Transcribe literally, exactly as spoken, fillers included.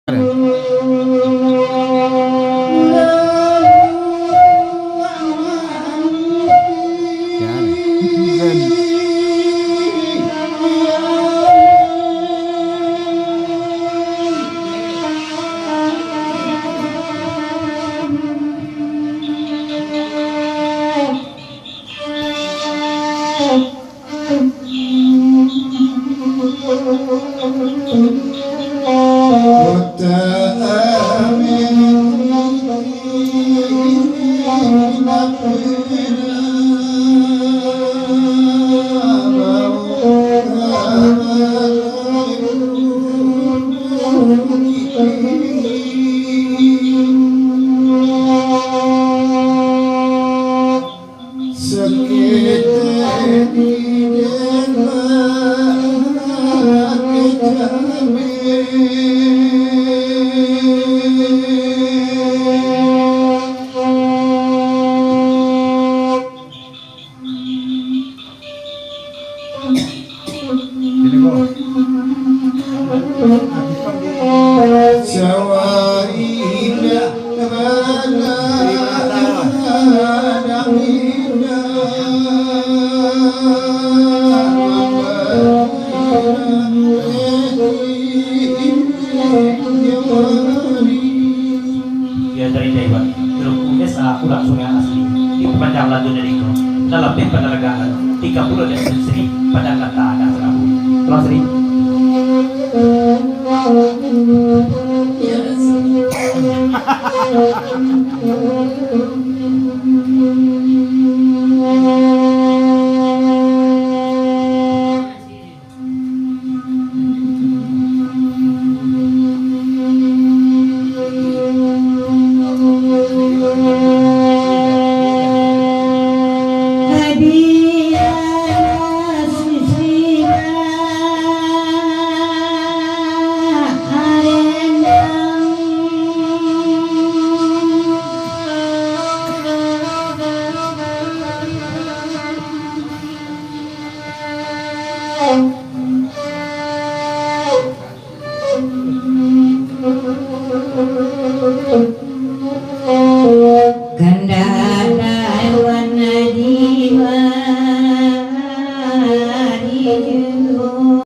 Yo, dari Taiwan, Teluk Bukit, ah, urang Sungai Asli, di Padang Lanjut dari ko, dalam tim Padang Legahan, tiga puluh dari Sri, Padang Kata, dan Serabu. Terus, Sri.